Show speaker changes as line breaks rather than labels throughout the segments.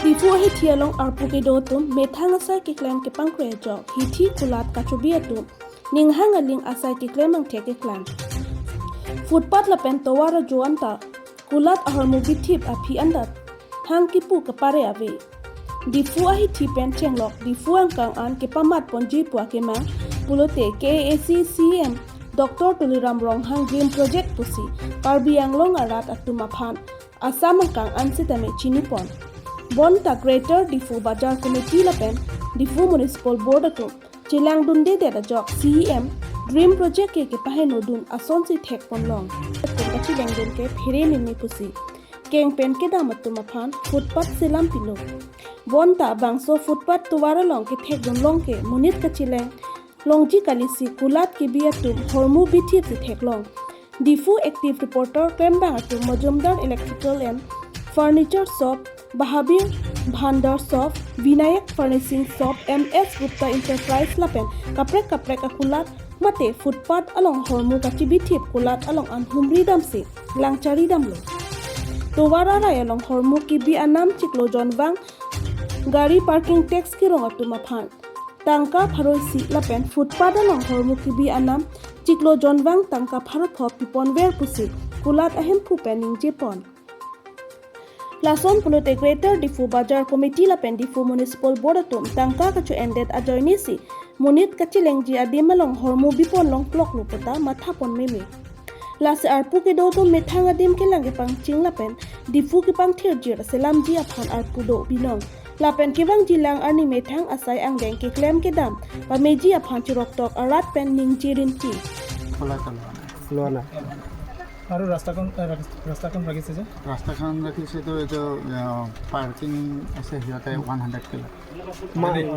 Difu hi thialong arpu ke do tum methang asai ke klem ke pangkre jo hi thi kulat ka chubi atum ninghang aling asai ke klem ang the ke klan footpath la pen towara jo anta kulat ahormu bithip aphi anda thang ki pu ka pare ave Difu a hi thi pen chenglok Difu ang kang an ke pamat ponji pua ke ma pulote KAC CM Dr. Tuliram Ronghang Dream Project pusi Karbi Anglong arat atuma phan Assam kang an sitame chinipon Bonta Greater Difu Bazar Committee lapen Difu Municipal Board atum Chilang dunde de jok CEM Dream Project ke paheno dun ason si thek pon long ka chilang dun ke phire mimi pusi keng pen ke damat tuma phan footpath selam pilo bonta bangso footpath tuwara long ke thek dun long ke munit ka chileng longji kalisi kulat ke biatum hormu bithi si thek long Difu active reporter Krembang atum Majumdar Electrical and Furniture Shop, Bahabir Bhandar Shop, Vinayak Furnishing Shop, MS Gupta Enterprise lapen kaprek kaprek akulat mate footpath along hormu kachibi thip kulat along an humri damsi langchari damlo towara rai along hormu ki bi anam chiklo jonwang gari parking tax ki rong atuma phan tangka pharoi si lapen footpath along hormu ki bi anam chiklo jonwang tangka pharo pho pipon ver pusi kulat ahem phu pening jepon Lason pulote Greater Difu Bazar Committee lapen Difu Municipal Board atum tangka kachu endet ajoini si munit kachilengji adimalong hormu bipon long plok lupota matha pon mimi lase arpu ke do to methang adim ke langge pang ching lapen Difu ki pang thir jir selam ji aphan arpu do binong lapen kewang jilang arni methang asai ang deng ke klem ke dam pameji aphan chirok tok arat pen ning chirin chi.
খোলা চলোৱা নাই।
লোৱা নাই।
আৰু ৰাস্তাখন ৰাখিছে যে?
ৰাস্তাখন ৰাখিছেতো, এইটো parking আছে, সিহঁতে 100কৈ লয়।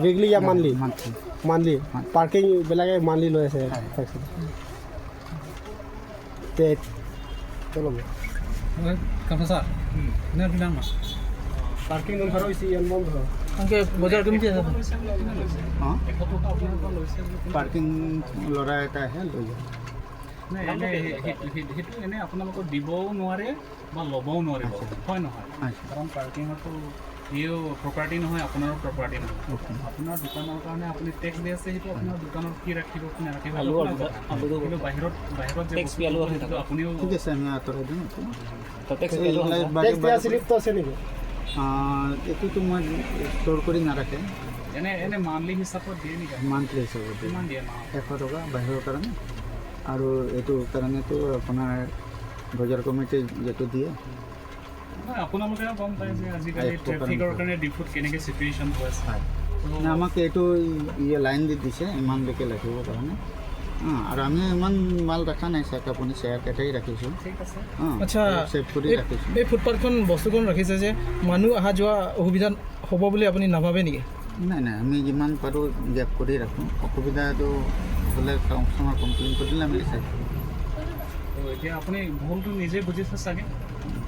উইকলি ইয়া মান্থলি?
মান্থলি।
মান্থলি পাৰ্কিং বিলাকে মান্থলি লৈ আছে। তে চলো।
ছাৰ।
পাৰ্কিং নম্বৰ হৈছে ইয়ান বন্ধ।
বজাৰ কমিটি আছে।
অঁ, পাৰ্কিং ল'ৰা এটা আহে, লৈ যায়।
নাই, এনে সেইটো এনে আপোনালোকৰ দিবও নোৱাৰে বা ল'বও নোৱাৰিব, হয় নহয়?
আচ্ছা।
কাৰণ পাৰ্কিঙৰতো সিও প্ৰপাৰ্টি নহয়, আপোনাৰো প্ৰপাৰ্টি নহয়। আপোনাৰ দোকানৰ কাৰণে আপুনি টেক্স দি আছে, সেইটো আপোনাৰ দোকানত কি ৰাখিব কি নাৰাখিব সেইটো আপোনাৰ কথা। কিন্তু বাহিৰত যে বস্তুটো, সেইটো আপুনিও
ঠিক আছে, আমি আঁতৰাই দিম এইটো।
টেক্স দিয়া শ্লিপটো আছে নেকি?
এইটোতো মই ষ্ট'ৰ কৰি নাৰাখে।
এনে মান্থলি হিচাপত দিয়ে নেকি?
মান্থলি হিচাপত দিয়ে।
কিমান দিয়ে মাহত?
100 টকা বাহিৰৰ কাৰণে, আৰু এইটো কাৰণেতো আপোনাৰ বজাৰ কমিটি যিটো দিয়ে।
নহয়, আপোনালোকেও গম পায় যে আজিকালি
এক প্ৰকাৰ
ট্ৰেফিকৰ কাৰণে ডিফুত কেনেকৈ চিটুৱেশ্যন হৈ আছে।
হয়, মানে আমাক এইটো ইয়ে লাইন দি দিছে ইমানলৈকে ৰাখিবৰ কাৰণে। আৰু আমি ইমান মাল ৰখা নাই চাওক, আপুনি চেয়াৰ কেইটাই ৰাখিছোঁ।
ঠিক আছে।
আচ্ছা।
ছেভ কৰি ৰাখিছোঁ।
এই ফুটপাথখন বস্তুখন ৰাখিছে যে, মানুহ অহা যোৱা অসুবিধা হ'ব বুলি আপুনি নাভাবে নেকি?
নাই, আমি যিমান পাৰোঁ গেপ কৰি ৰাখোঁ। অসুবিধাটো হ'লে কাষ্টমাৰ কমপ্লেইন কৰিলে আমি চাই।
তো এতিয়া আপুনি ভুলটো নিজে বুজিছে চাগে?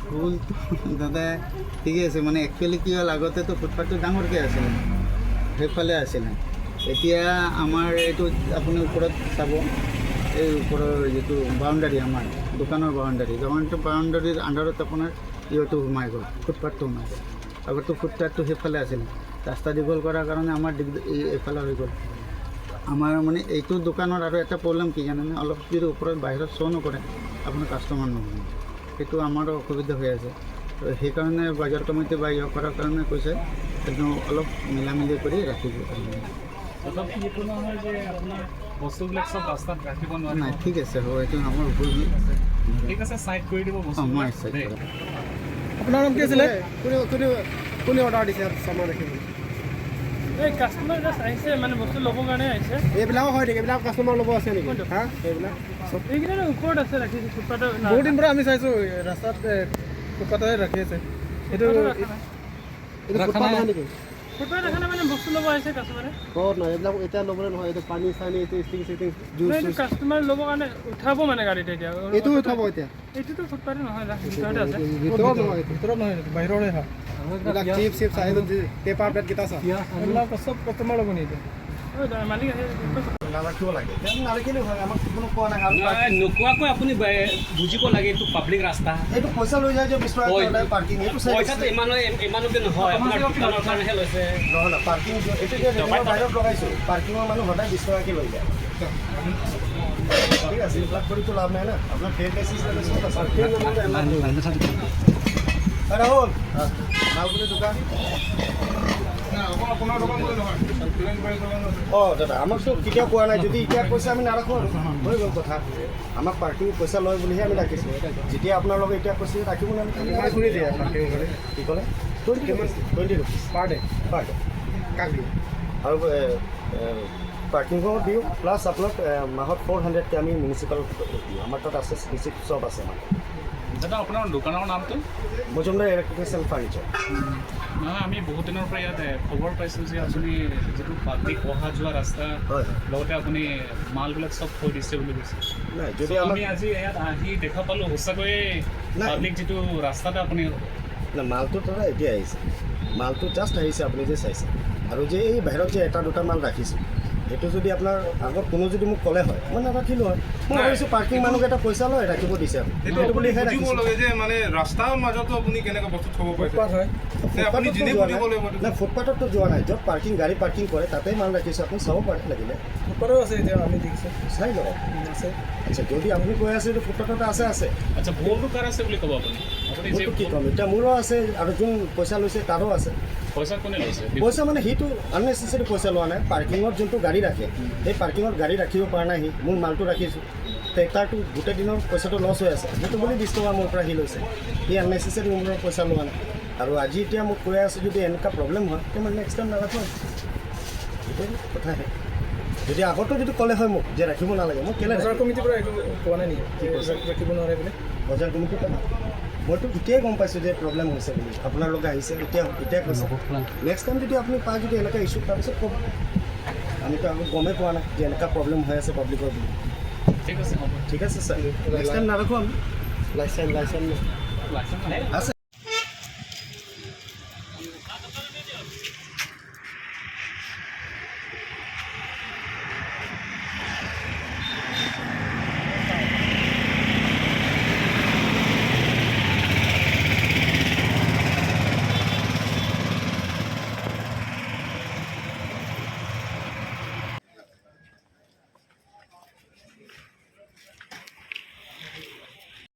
ভুলটো দাদা ঠিকে আছে। মানে একচুৱেলি কি হ'ল, আগতেতো ফুটপাথটো ডাঙৰকৈ আছিলে, সেইফালে আছিলে। এতিয়া আমাৰ এইটো আপুনি ওপৰত চাব, এই ওপৰৰ যিটো বাউণ্ডাৰী, আমাৰ দোকানৰ বাউণ্ডাৰী, বাউণ্ডাৰীৰ আণ্ডাৰত আপোনাৰ ইহঁতো সোমাই গ'ল, ফুটপাথটো সোমাই গ'ল। আগততো ফুটপাথটো সেইফালে আছিলে। ৰাস্তা দীঘল কৰাৰ কাৰণে আমাৰ দিগদাৰ এইফালে হৈ গ'ল। আমাৰ মানে এইটো দোকানৰ আৰু এটা প্ৰব্লেম কি জানেনে? অলপ যদি ওপৰত বাহিৰত শ্ব' নকৰে, আপোনাৰ কাষ্টমাৰ নহ'ব। সেইটো আমাৰো অসুবিধা হৈ আছে। তো সেইকাৰণে বজাৰ কমিটি বা ইয়ে কৰাৰ কাৰণে কৈছে, একদম অলপ মিলামিলি কৰি ৰাখিব কাৰণে।
তথাপি সেইটো নহয় যে আপোনাৰ বস্তুবিলাক চব ৰাস্তাত ৰাখিব নোৱাৰিব।
নাই, ঠিক আছে, হ'ব, এইটো আমাৰ ভুল।
ঠিক আছে, চাইড কৰি দিব
অঁ, মই
বস্তুবিলাক
চাইড
দেই।
কৰিম।
আপোনাৰ নাম কি আছিলে?
কোনে কোনে কোনে অৰ্ডাৰ দিছে চামান ৰাখিবলৈ?
এই কাষ্টমাৰ জাষ্ট আহিছে, মানে বস্তু ল'বৰ কাৰণে আহিছে।
এইবিলাকো হয় নেকি? এইবিলাক কাষ্টমাৰ ল'ব আছে নেকি? হা, এইবিলাক চব?
এইকেইটা ওপৰত আছে, ৰাখিছে ফুটপাথৰ।
বহুত দিন পৰা আমি চাইছোঁ, ৰাস্তাত ফুটপাথতে ৰাখি আছে এইটো।
এইটো ফুটপাথ নহয় নেকি?
ফুটপাথ ৰখা নাই, মানে বস্তু ল'ব আহিছে কাষ্টমাৰে।
ক'ত নহয়, এইবিলাক এতিয়া ল'বলৈ নহয়। এইটো পানী চানী, এইটো ষ্টিং চিষ্টিং, জুচ।
এইটো কাষ্টমাৰ ল'বৰ কাৰণে উঠাব মানে গাড়ীত এতিয়া।
এইটো উঠাব এতিয়া?
এইটোতো ফুটপাথে নহয়, ভিতৰতে আছে।
ভিতৰত নহয় এইটো।
ভিতৰত নহয়, এইটো বাহিৰৰে হয়।
এইবিলাক চিপছ চিপছ আহিব, পেপাৰ প্লেট কেইটা চা।
এইবিলাক চব কাষ্টমাৰ ল'ব নেকি এতিয়া?
ঐ, মালিক আহিছে।
নাৰাখিব লাগে, তেতিয়া আমি নাৰাখিলেও হয়, আমাক কোনো কোৱা নাই। আৰু
নাই, নোকোৱাকৈ আপুনি বুজিব লাগে, এইটো পাব্লিক ৰাস্তা।
এইটো পইচা লৈ যায় যে 20 টকা সদায় পাৰ্কিং, এইটো চাই
পইচাটো ইমানতে নহয়, আপোনাৰ দোকানৰ কাৰণেহে লৈছে।
নহয় নহয়, পাৰ্কিং এইটো এতিয়া ৰেলিঙৰ বাহিৰত লগাইছোঁ, পাৰ্কিঙৰ মানুহ সদায় 20 টকাকৈ লৈ যায়। ঠিক আছে, এইবিলাক কৰিতো লাভ নাই না। আপোনাৰ ফেৰ বেচিছ চব আছে। ৰাহুল, মালগুৰি দোকান। অঁ দাদা, আমাকতো কেতিয়াও কোৱা নাই। যদি এতিয়া কৈছে, আমি নাৰাখোঁ আৰু হৈ গ'ল কথা। আমাক পাৰ্কিং পইচা লয় বুলিহে আমি ৰাখিছোঁ। যেতিয়া আপোনালোকে এতিয়া কৈছে ৰাখিব নালাগে। কি ক'লে? 20 rupees, 20 rupees
per day?
Per day.
কাক দিয়ে?
আৰু পাৰ্কিঙো দিওঁ, প্লাছ আপোনাক মাহত 400কৈ আমি মিউনিচিপাল দিওঁ। আমাৰ তাত আছে, ৰিচিপ্ট চব আছে আমাৰ।
দাদা, আপোনাৰ দোকানৰ নামটো?
Majumdar electrical furniture.
নহয়, আমি বহুত দিনৰ পৰা ইয়াত খবৰ পাইছোঁ যে আপুনি যিটো পাব্লিক অহা যোৱা ৰাস্তা,
হয়।
লগতে আপুনি মালবিলাক চব থৈ দিছে বুলি কৈছে।
নাই, যদি আমাক
আমি আজি ইয়াত আহি দেখা পালোঁ, সঁচাকৈয়ে
নাই।
পাব্লিক যিটো ৰাস্তাতে আপুনি
নাই, মালটো দাদা এতিয়া আহিছে, মালটো জাষ্ট আহিছে, আপুনি যে চাইছে। আৰু যে এই বাহিৰত যে এটা দুটা মাল ৰাখিছোঁ, সেইটো যদি আপোনাৰ আগত কোনো যদি মোক ক'লে হয়, মই নাৰাখিলোঁ হয়। মই ভাবিছোঁ পাৰ্কিং মানুহকেইটা পইচা লয়, ৰাখিব দিছে আপুনি।
সেইটো
সেইটো
আপুনি
বুলিহে
বুজিব
ৰাখিছোঁ।
লাগে যে মানে ৰাস্তাৰ মাজতো আপুনি কেনেকৈ বস্তু থ'ব পাৰিছে।
ফুটপাথ হয়।
তে আপুনি
ফুটপাথততো
নিজে
যোৱা
বুজিব
নাই।
লাগিব এইটো।
নাই, ফুটপাথততো যোৱা নাই, য'ত পাৰ্কিং, গাড়ী পাৰ্কিং কৰে তাতেই মাল ৰাখিছোঁ। আপুনি চাব পাৰে লাগিলে।
ফুটপাথো আছে, এতিয়া আমি দেখিছোঁ।
চাই লওক।
আছে।
আচ্ছা, যদি আপুনি কৈ আছে এইটো ফুটপাথতে আছে, আছে।
আচ্ছা, ভুলটো কাৰ আছে বুলি ক'ব আপুনি? আপুনি যে
মোৰতো কি ক'ম এতিয়া? মোৰো আছে আৰু যোন পইচা লৈছে তাৰো আছে।
পইচা কোনে লৈছে?
পইচা মানে সিটো আননেচেচাৰী পইচা লোৱা নাই। পাৰ্কিঙত যোনটো গাড়ী ৰাখে, সেই পাৰ্কিঙত গাড়ী ৰাখিব পৰা নাই সি। মোৰ মালটো ৰাখিছোঁ, ট্ৰেক্টাৰটো গোটেই দিনৰ পইচাটো লছ হৈ আছে, সেইটো বুলি 20 টকা মোৰ পৰা সি লৈছে। সি আননেচেচাৰী মোৰ পৰা পইচা লোৱা নাই। আৰু আজি এতিয়া মোক কৈ আছে, যদি এনেকুৱা প্ৰব্লেম হয় তেতিয়া মই নেক্সট টাইম নাৰাখোঁ আৰু। সেইটোৱে কথাহে। যদি আগতো যদি ক'লে হয় মোক যে ৰাখিব নালাগে, মই কেলৈ
বজাৰ
ৰাখিম?
কমিটিৰ পৰা একো কোৱা নাই নেকি?
কি কৈছে?
ৰাখিব নোৱাৰে বুলি।
বজাৰ কমিটিৰ পৰা মইতো এতিয়াই গম পাইছোঁ যে প্ৰব্লেম হৈছে বুলি। আপোনালোকে আহিছে এতিয়া, এতিয়া কৈছে। নেক্সট টাইম যদি আপুনি পায় যদি এনেকুৱা ইছ্যু, তাৰপিছত ক'ব। আমিতো আগত গমেই পোৱা নাই যে এনেকুৱা প্ৰব্লেম হৈ আছে পাব্লিকৰ বুলি।
ঠিক আছে, হ'ব।
ঠিক আছে ছাৰ, নেক্সট টাইম নাৰাখোঁ আমি।
লাইচেঞ্চ
আছে।